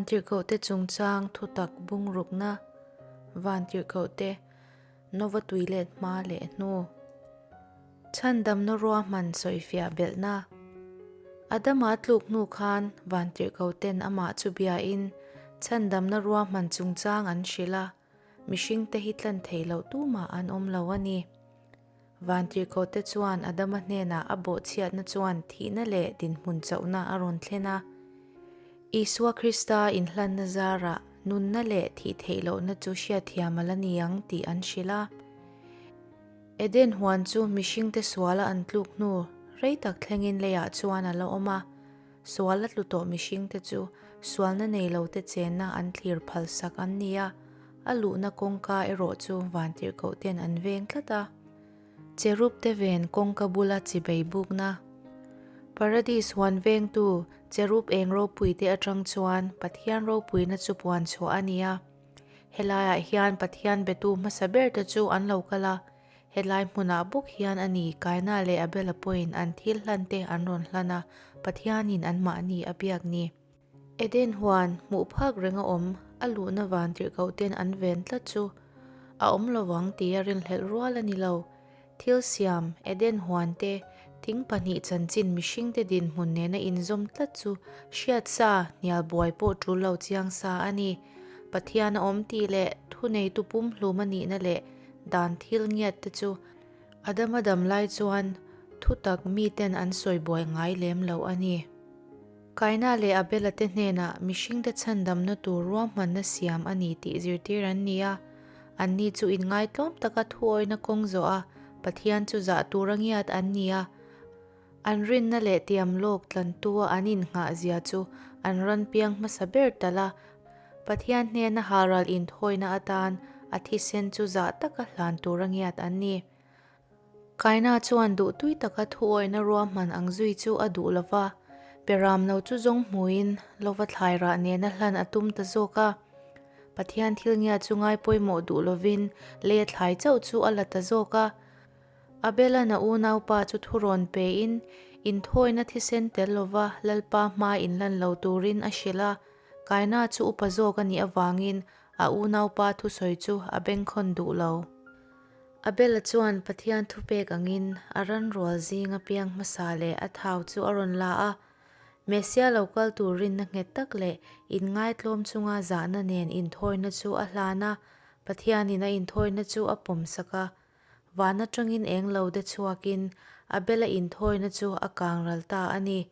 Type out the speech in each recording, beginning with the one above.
Vantirhkohte chungchang thutak bungrukna, Vantirhkohte Nova tuilet hma leh hnu. Chhandamna ruahman sawifiah belhna. Adama tluk hnu khan Vantirhkohten amah chu biain chhandamna ruahman chungchang an hrilh a, mihringte hi tlan thei loh tumah an awm lo a ni. Vantirhkohte chuan Adama hnenah a bawhchhiatna chuan thihna leh dinhmun chauhna a rawn thlen a. Isua Krista inhlanna zarah nunna leh thih theih lohna chu hriatthiam a la ni ang tih an hrilh a. Eden huan chu mihringte suala an tluk hnu rei tak thlengin leiah chuan a la awm a. Sual a tlu tawh mihringte chu sualna nei lote chenna an thlir phalsak an ni a, a luhna kawngka erawh chu vantirhkohten an veng tlat a. Cherub te ven kawngka bula chibei bukna. Paradis huan vengtu cherub eng ropuite atang chuan Pathian ropuina chu puan chhuah a ni a. Helaiah hian Pathian betu hmasa berte chu an lo kal a, Helai hmunah bawk hian a ni Kaina leh Abela pawhin an thil hlante an rawn hlan a, Pathianin anmahni a biak ni. Eden huan hmuh phak renga awm a luhna van tirhkohten an ven tlat chu a awm lovang tia rinhlelh rual a ni lo. Thil siam, Eden huan te, thing pahnih chanchin mihringte dinhmun nena inzawm tlat chu hriat sa, hnial buai pawh tul lo chiang sa a ni. Pathian a awm tih leh thuneitu pumhlum a nihna leh Dan thil ngiat te chu Adama dam lai chuan thutak miten an sawi buai ngai lem lo a ni. Kaina leh Abela te hnenah mihringte chhandamna tur ruahmanna siam a ni tih zirtir an ni a. Anni chu inngaitlawm taka thuawina kawng zawh a, Pathian chu zah tura ngiat an ni a. An rinna leh tiam lawk tlantua an innghah zia chu an rawn piang hmasa ber tal a, Pathian hnena halral inthawina atan a thisen chu zah taka hlan tura ngiat an ni. Kaina chuan duhtui taka thuawihna ruahman ang zui chu a duh lo va, Peram lo chu zawng hmuin lova thlai rah nena hlan a tum ta zawk a. Pathian thil ngiat chu ngai pawimawh duh lovin lei a thlai chauh chu a la ta zawk a. Abela'n a unaupa chu thurawn pein, inthawina thisen tel lova Lalpa hma inlan lo turin a hrilh a. Kaina chu upa zawk a nih avangin a unaupa thusawi chu a bengkhawn duh lo. Abela chuan Pathian thupek angin a ranrual zinga piang hmasa leh a thau chu a rawn la a. Messia lo kal tur rinna nghet tak leh inngaitlawm chunga zahna nen inthawina chu a hlan a, Pathianin a inthawina chu a pawmsak a. Van atangin eng lo de chhuakin Abela inthawina chu a kang ral ta a ni.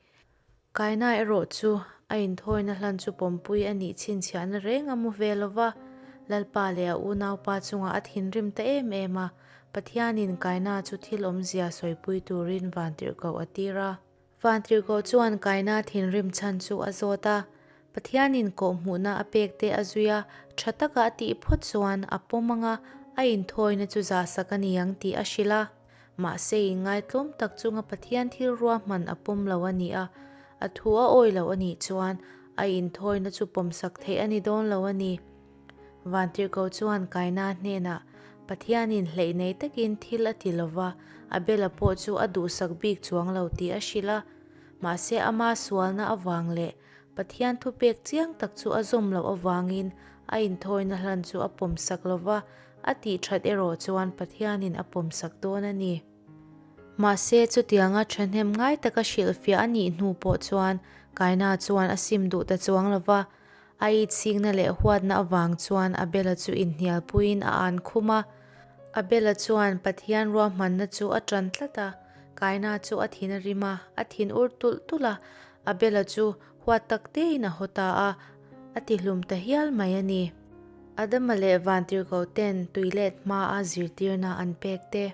Kaina erawh chu a inthawina hlan chu pawmpui a nih chhinchhiahna reng a mu ve lo va, Lalpa leh a unaupa chungah a thinrim ta em em a, Pathianin Kaina chu thil awmzia sawipui turin vantirhkoh a tir a. Vantirhkoh chuan Kaina thinrim chhan chu a zawt a, Pathianin kawhhmuhna a pek te a zui a, tha taka a tih phawt chuan a pawm anga a inthawina chu zahsak a ni ang tih a hrilh a. Mahse inngaitlawm tak chunga Pathian thil ruahman a pawm lo a ni a, a thu a awi lo a nih chuan a inthawina chu pawmsak theih a ni dawn lo a ni. Vantirhkoh chuan Kaina hnenah, Pathianin hleih nei takin thil a ti lo va, Abela pawh chu a duhsak bik chuang lo tih a hrilh a. Mahse ama sualna avang leh Pathian thupek chiang tak chu a zawm loh avangin a inthawina hlan chu a pawmsak lo va, a tih that erawh chuan Pathianin a pawmsak dawn a ni. Mahse chutianga thahnem ngai taka hrilhfiah a nih hnu pawh chuan Kaina chuan a sim duh ta chuang lo va, A itsikna leh huatna avang chuan Abela chu inhnialpuiin a an khum a. Abela chuan Pathian ruahmanna chu a ṭan tlat a, Kaina chu a thin a rim a, a thin ur tulh tulh a, Abela chu huat tak tein a haw ta a, a tihlum ta hial mai a ni. Adama leh Vantirhkohten tuilet hmaa zirtirna an pek te.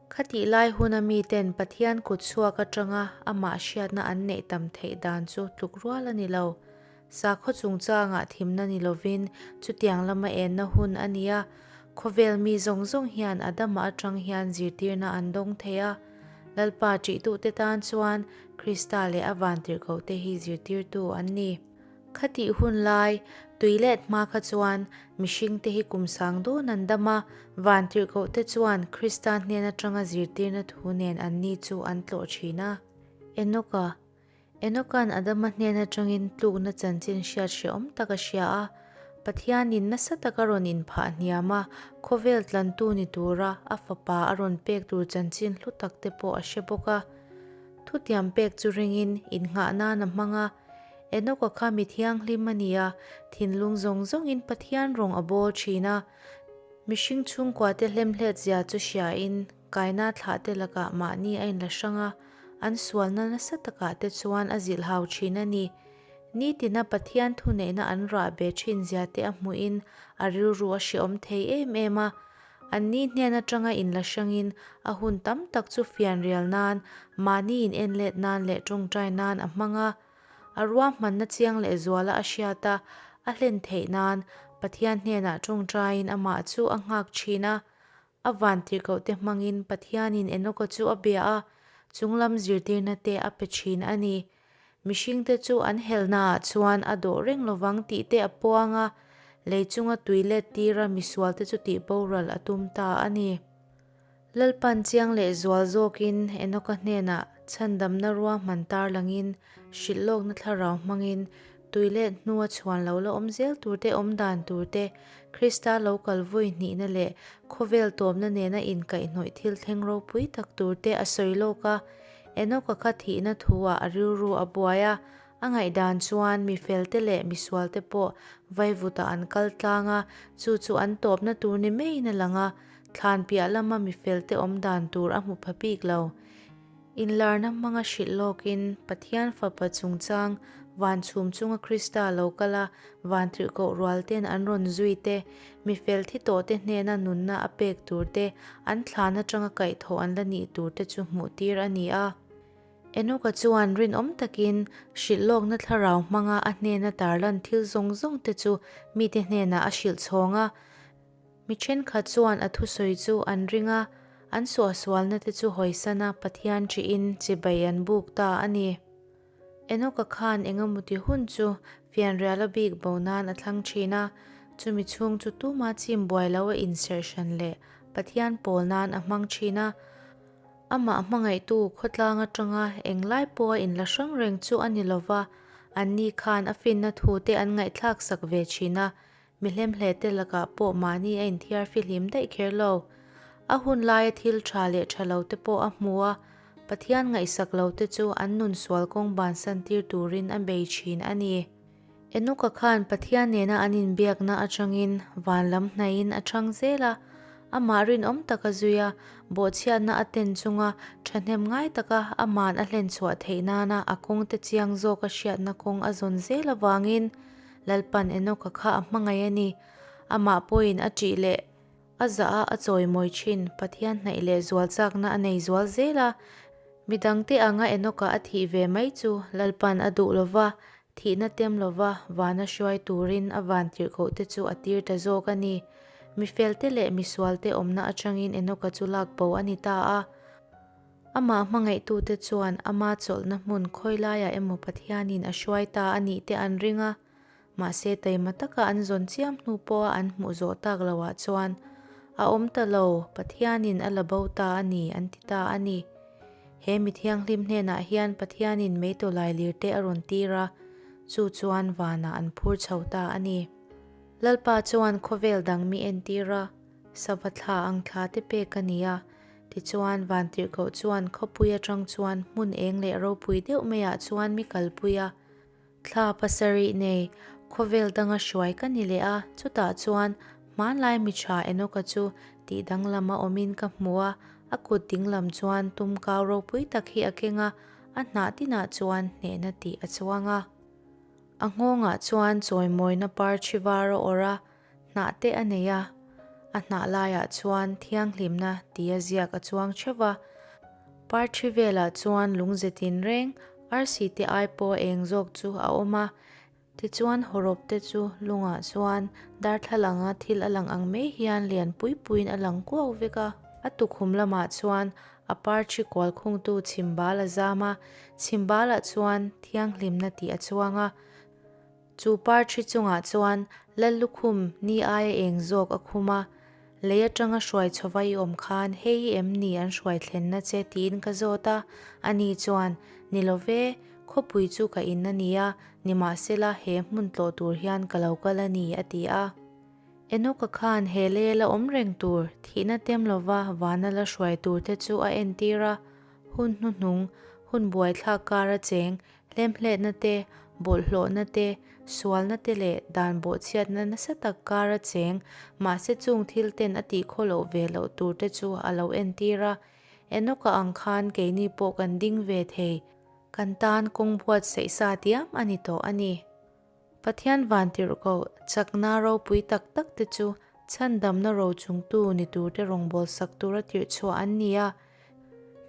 Khatih lai huna miten Pathian kut chhuak atanga amah hriatna an neih tam theih dan chu tluk rual a ni lo. Sakhaw chungchangah thimna ni lovin chutiang lama enna hun a ni a, khawvel mi zawng zawng hian Adama atang hian zirtirna an dawng thei a. Lalpa ṭihtute tan chuan Krista leh a vantirhkohte hi zirtirtu an ni. Khatih hun lai, tui let hma kha chuan mihringte hi kum sang dawn an dam a, vantirhkohte chuan Krista hnen atanga zirtirna thu nen anni chu an tlawh thin a. Enoka. Enoka'n Adama hnen atangin tlukna chanchin hriat hrehawm tak a hria a. Pathianin nasa taka rawn inphah hniam a, khawvel tlantu ni tura a fapa a rawn pek tur chanchin hlu tak te pawh a hre bawk a. Thutiam pek chu ringin innghah nan a hmang a. Enoka kha mi thianghlim a ni a, thinlung zawng zawngin Pathian rawng a bawl thin a. Mihring chhungkuate hlemhlet zia chu hriain Kaina thlahte lakah mahni a inla hrang a, an sualna nasa takah te chuan a zilhhau thin a ni. Nitina Pathian thuneihna an rah be thin zia te a hmuhin a rilru a hrehawm thei em em a. Anni hnen atanga inla hrangin a hun tam tak chu fianrial nan, mahni inenlet nan leh tawngtai nan a hmang a. A ruahmanna chiang lehzuala a hriat a, a hlen theih nan Pathian hnenah tawngtaiin amah chu a nghak thin a. A vantirhkohte hmangin Pathianin Enoka chu a bia a, chunglam zirtirna te a pe thin a ni. Mihringte chu an helnaah chuan a dawh reng lovang tih te a puang a, lei chunga tui let tira misualte chu tihboral a tum ta a ni. Lalpan chiang leh zual zawkin Enoka hnenah chhandamna ruahman tarlangin hrilhlawkna thlarau hmangin Tui let hnua chhuan lo la awm zel tur te, awm dan tur te, Krista lo kal vawi hnihna leh khawvel tawmna nena inkaihhnawih thil thleng ropui tak tur te a sawi lawk a. Enoka kha thihna thu-ah a rilru a buai a, a ngaihdan chuan mi felte leh misualte pawh vaivutah an kal tlang a, chu chu an tawpna tur ni maiin a lang a, thlan piah lama mi felte awm dan tur a hmu pha bik lo. Inlarna hmanga hrilh lawkin Pathian Fapa chungchang van chhum chunga Krista lo kal a, van tirhkoh rualten an rawn zui te, mi fel thi tawhte hnena nunna a pek tur te, an thlan atanga kaihthawh an la nih tur te chu hmuhtir a ni a. Enoka chuan rinawm takin hrilh lawkna thlarau hmanga a hnena tarlan thil zawng zawng te chu mite hnenah a hrilh chhawng a. Mi thenkhat chuan a thusawi chu an ring a, an suahsualna te chu hawisana Pathian ṭihin chibai an buk ta a ni. Enoka khan engemawti hun chu fianriala bik bo nan a thlang ṭhin a, chumi chhung chu tuma chim buai lo a inserh hran leh Pathian pawl nan a hmang ṭhin a. Amah hmangaihtu khawtlang aṭanga englai pawha inla hrang reng chu a ni lova, anni khan a finna thu te an ngaihthlak sak ve ṭhin a, Mi hlemhlete lakah pawh mahni a inthiar fihlim daih kher lo. A hun laia thil tha leh tha lo te pawh a hmu a, Pathian ngaihsak lo te chu an nun sual kawng bansan tir turin a bei thin a ni. Enoka khan Pathian nena an inbiakna atangin van lam hnaihin a chhang zel a, amah rinawm taka zui a, bawhchhiatna a ten chunga thahnem ngai taka ama'n a hlenchhuah theih nana a kawngte chiang zawka hriatna kawng a zawn zel avangin Lalpan Enoka kha a hmangaih a ni. Amah pawhin a ṭih leh a zah a, a chawimawi ṭhin. Pathian hnaih leh zual chakna a nei zual zel a. Midangte anga Enoka a thih ve mai chu Lalpan a duh lo va, thihna tem lo va, vana hruai turin a van tirhkohte chu a tir ta zawk a ni. Mi felte leh misualte awmna aṭangin Enoka chu lak bo a ni ta a. Amah hmangaihtute chuan ama chawlhna hmun khawi laiah emaw Pathianin a hruai ta a nih te an ring a, mahse taima taka an zawn chiam hnu pawha an hmuh zawh tak loah chuan a awm ta lo, Pathianin a la bo ta a ni an ti ta a ni. He mi thianghlim hnenah hian Pathianin meitawlai lirte a rawn tir a, chu chuan vanah an phur chho ta a ni. Lalpa chuan khawvel dang mi entir a, sava thla ang thla te pek a ni a, Tichuan, Vantirhkoh chuan khawpui atang chuan hmun eng leh ropui deuh maiah chuan mi kalpui a. Thla pasarih nei, khawvel danga hruai ka ni leh a, chutah chuan hmanlai mi tha Enoka chu tih danglam a awmin ka hmu a, a kut dinglam chuan tumkau ropui tak hi a keng a, a hnah tinah chuan hnehna tih a chuang a. A nghawngah chuan chawimawina par thi var a awrh a, Hnah te a nei a, a hnah laiah chuan thianghlimna tia ziak a chuang theuh va. Parthi velah chuan lungze tinreng arsi te ai pawh a eng zawk chu a awm a. Tichuan hawrawp te chu lungah chuan darthlalanga thil a lang ang mai hian lian pui puiin a lang kuau vek a. A tukhum lamah chuan a parthi kual khungtu chhimbal a zam a, chhimbalah chuan thianghlimna tih a chuang a. Chu par thi chungah chuan Lal lukhum ni aia eng zawk a khum a, lei atanga hruai chhova i awm khan hei hi em ni an hruai thlenna che tiin ka zawt a, ani chuan, Ni lo ve, Khawpui chu ka in a ni a, nimahsela he hmun tlawh tur hian ka lo kal a ni, a ti a. Enoka khan he lei a la awm reng tur, thihna tem lova vana la hruai tur te chu a entir a, hun hnuhnung, hun buaithlak kara cheng, hlemhletna te, bawlhhlawhna te, sualna te leh dan bawhchhiatna nasa tak kara cheng, mahse chung thil ten a tihkhaw loh ve loh tur te chu a lo entir a. Enoka ang khan keini pawh kan ding ve thei, kan tan kawng buatsaih sa diam a ni tawh a ni. Pathian vantirhkoh chakna ropui tak tak te chu chhandamna rochungtu ni turte rawngbawlsak tura tirhchhuah an ni a.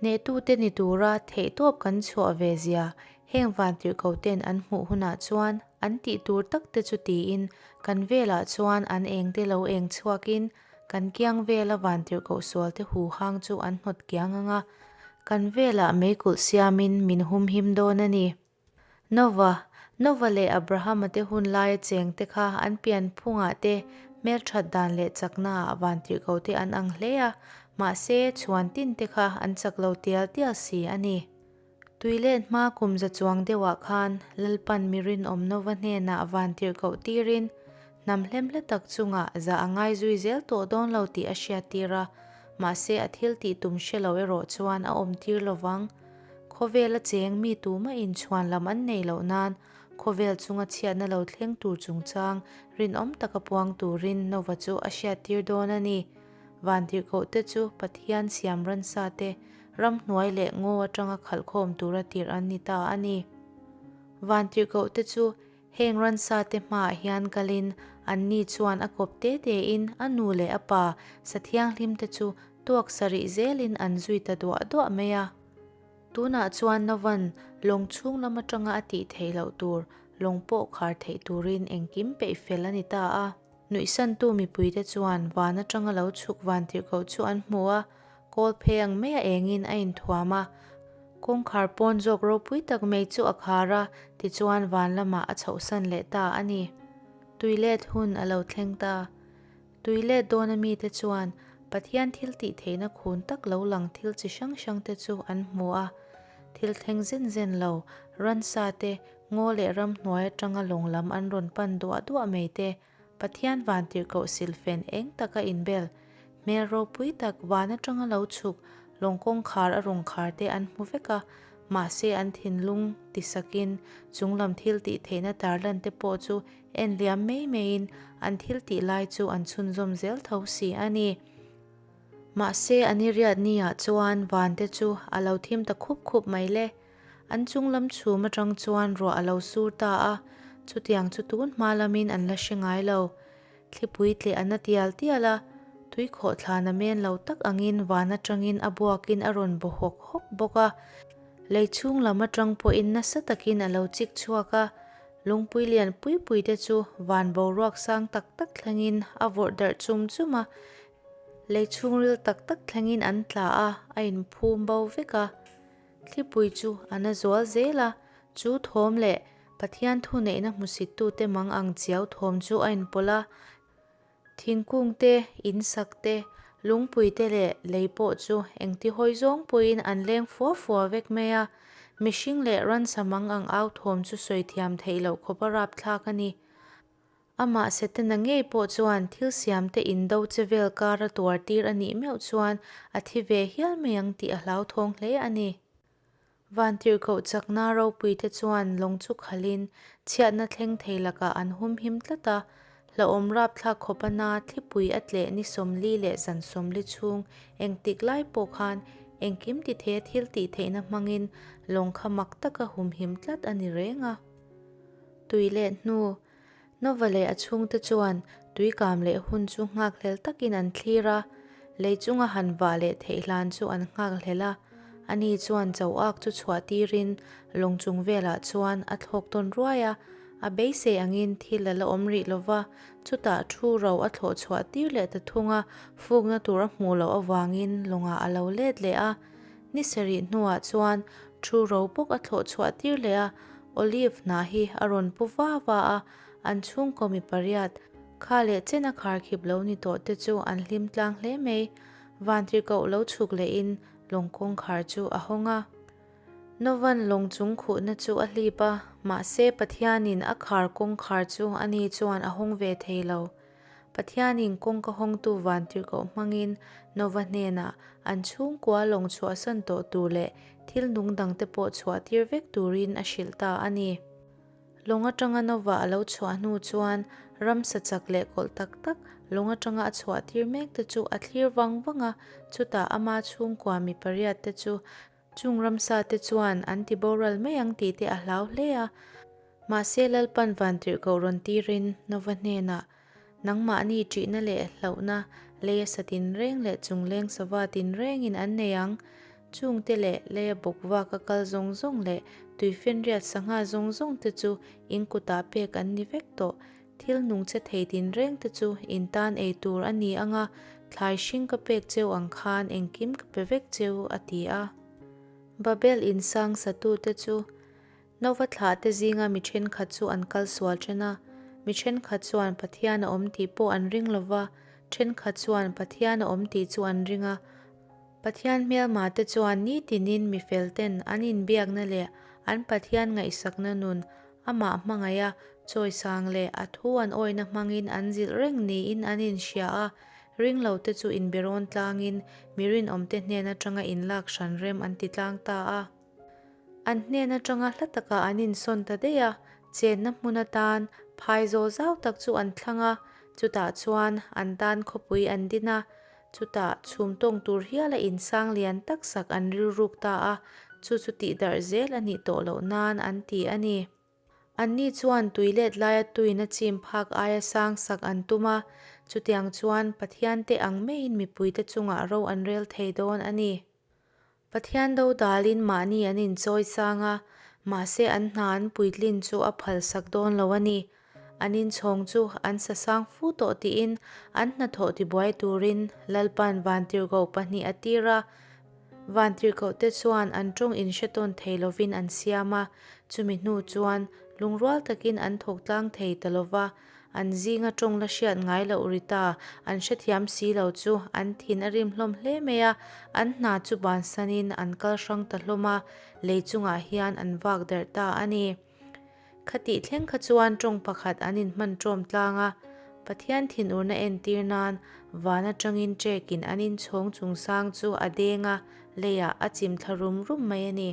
Hnehtute ni tura theihtawp kan chhuah ve zia heng vantirhkoh ten an hmuh hunah chuan an tih tur tak te chu tiin kan velah chuan an eng te lo eng chhuakin kan kiang vela vantirhkoh sual te huhang chu an hnawt kiang ang a, kan velah meikulh siamin min humhim dawn a ni. Nova, Nova leh Abrahama te hun laia cheng te kha an pian phungah te hmelthat dan leh chaknaah vantirhkoh te an ang hle a, mahse chhuan tin te kha an chak lo tial tial si a ni. Tui let hma kum za chuang deuhah khan Lalpan mi rinawm Nova hnenah vantirhkoh tirin hnam hlemhle tak chungah za a ngai zui zel tawh dawn lo tih a hriattir a, mahse a thil tih tum hre lo erawh chuan a awm tir lovang. Khawvela cheng mi tumah inchhuan lam an nei loh nan khawvel chunga chhiatna lo thleng tur chungchang rinawm taka puang turin Nova chu a hriattir dawn a ni. Vantirhkoh te chu Pathian siam ransa te ramhnuai leh ngaw atanga khalhkhawm tura tirh an ni ta a ni. Vantirhkoh te chu heng ransa te hmaah hian kalin anni chuan a kawp te tein a nu leh a pa sa thianghlim te chu tuak sarih zelin an zui ta duah duah mai a. Tunah chuan Novan lawng chhung lam atanga a tih theih loh tur lawng pawh khar theih turin engkim peih fel a ni ta a. Nuihsantu mipuite chuan van atanga lo chhuk van tirhkoh chu an hmu a, kawl phei ang mai a engin a inthuam a. Kawngkhar pawn zawk ropui tak mai chu a khar a, tichuan van lamah a chhohsan leh ta a ni. Tuilet hun a lo thleng ta. Tui let dawna mite chuan Pathian thil tih theihna khun tak lo lang thil chi hrang hrang te chu an hmu a. Thil thleng zen zen lo, ransa te, ngaw leh ramhnuai atanga lawng lam an rawn pan duah duah mai te, Pathian vantirhkoh silfen eng taka inbel, hmel ropui tak van atanga lo chhuk lawng kawngkhar a rawn khar te an hmu vek a, mahse an thinlung tisakin chunglam thil tih theihna tarlan te pawh chu En liam mai maiin an thil tih lai chu an chhunzawm zel tho si a ni. Mahse a ni riat niah chuan van te chu a lo thim ta khup khup mai le. An chung lam chhum atang chuan ruah a lo sur ta a, chutiang chu tun hma lamin an la hre ngai lo. Thlipui tleh a na tial tial a, tui khawhthla na men lo tak angin van atangin a buakin a rawn baw hawk hawk bawk a. Lei chhung lam atang pawhin nasa takin a lo chik chhuak a, Lungpui lian pui pui te chu van boruak sang tak tak thlengin a vawrh darh chum chum a, lei chhungril tak tak thlengin an tla a, a inphum bo vek a. Thlipui chu a na zual zel a, chu thawm leh Pathian thuneihna hmusittute mang ang chiau thawm chu a inpawlh a. Thingkung te, in sak te, lungpui te leh lei pawh chu engti hawi zawng pawhin an leng fua fua vek mai a, mihring leh ransa mang ang au thawm chu sawi thiam theih loh khawp a rapthlak a ni. Amah Setana ngei pawh chuan thil siam te indo che vel kar a tuar tir a nih meuh chuan a thi ve hial mai ang tih a hlauthawng hle a ni. Vantirhkoh chakna ropuite chuan lawng chu khalhin chhiatna thleng thei lakah an humhim tlat a, hlauhawm rapthlak khawp a na thlipui a tleh ni 40 leh zan 40 chhung engtik lai pawh khan engkim ti thei a thil tih theihna hmangin lawng kha mak taka humhim tlat a ni reng a. Tui leh hnu, Nova leh a chhungte chuan tui kam leh hun chu nghakhlel takin an thlir a, lei chunga han vah leh theih hlan chu an nghakhlel a. Ani chuan choak chu chhuah tirin lawng chung velah chuan a thlawk tawn ruai a, a beisei angin thil a la awm rih lo va, chutah thu ro a thlawh chhuah tir leh ta thung a, fukna tur a hmuh loh avangin lawngah a lo let leh a. Ni sarih hnuah chuan thu ro bawk a thlawh chhuah tir leh a, Olive hnah hi a rawn pu va va a, an chhungkaw mi pariat, kha leh chen a kharkhip lo ni tawh te chu an hlim tlang hle mai. Vantirhkoh lo chhuk lehin lawng kawngkhar chu a hawng a. Nova'n lawng chung khuhna chu a hlip a, mahse Pathianin a khar kawngkhar chu ani chuan a hawng ve thei lo. Pathianin kawngka hawngtu vantirhkoh hmangin Nova hnenah an chhungkua lawng chhuahsan tawh tur leh thil nung dangte pawh chhuahtir vek turin a hrilh ta a ni. Lawng atanga Nova a lo chhuah hnu chuan ramsa chak leh kawlh tak tak lawng atanga a chhuahtir mekte chu a thlir vang vang a, chutah ama chhungkua mi pariatte chu Chung ramsate chuan an ti boral mai ang tih te a hlau hle a. Mahse Lalpan vantirhkoh rawn tirin Nova hnenah, Nangmahni ṭihna leh hlauhna leia sa tinreng leh chungleng sava tinrengin an nei ang. Chungte leh leia bawkvaka kal zawng zawng leh tuifinriat sangha zawng zawngte chu in kutah pek an ni vek tawh. Thil nung che thei tinreng te chu in tan ei tur a ni ang a, thlai hring ka pek cheu ang khan engkim ka pe vek cheu, a ti a. Babel insang satute chu Nova thlahte zinga mi thenkhat chu an kal sual then a, mi thenkhat chuan Pathian a awm tih pawh an ring lo va, thenkhat chuan Pathian a awm tih chu an ring a. Pathian hmelmate chuan nitinin mi felten an inbiakna leh an Pathian ngaihsakna nun Amah hmangaiha chawisang leh a thu an awihna hmangin an zilh reng niin an inhria a, ringlote chu inberawn tlangin mi rinawmte hnen atanga inlak hran rem an ti tlang ta a. An hnen atanga hla takah an insawn ta daih a, chenna hmun atan phaizawl zau tak chu an thlang a, chutah chuan an tan khawpui an din a, Chutah chhum tawng tur hiala insang lian tak sak an rilruk ta a, chu chu tihdarh zel a nih tawh loh nan an ti a ni. Anni chuan tui let laia tuin a chim phak aia sang sak an tum a, chutiang chuan Pathiante ang maiin mipuite chungah ro an rel thei dawn a ni. Pathian dodalin mahni an inchawi sang a, mahse an hna an puitlin chu a phalsak dawn lo a ni. An inchhawng chu an sa sang fu tawh tiin an hnathawh tibuai turin Lalpa'n vantirhkoh pahnih a tir a, vantirhkohte chuan an tawng inhre tawn thei lovin an siam a, chumi hnu chuan lungrual takin an thawk tlang thei ta lova, An zinga tawng la hriat ngai loh ri ta, an hrethiam si lo chu an thin a rim hlawm hle mai a, an hna chu bansanin an kal hrang ta hlawm a, lei chungah hian an vak darh ta a ni. Khatih thleng kha chuan tawng pakhat an inhman ṭawm tlang a, Pathian thinurna entir nan van atangin ṭekin an inchhawng chungsang chu a deng a, leiah a chim thla rum rum mai a ni.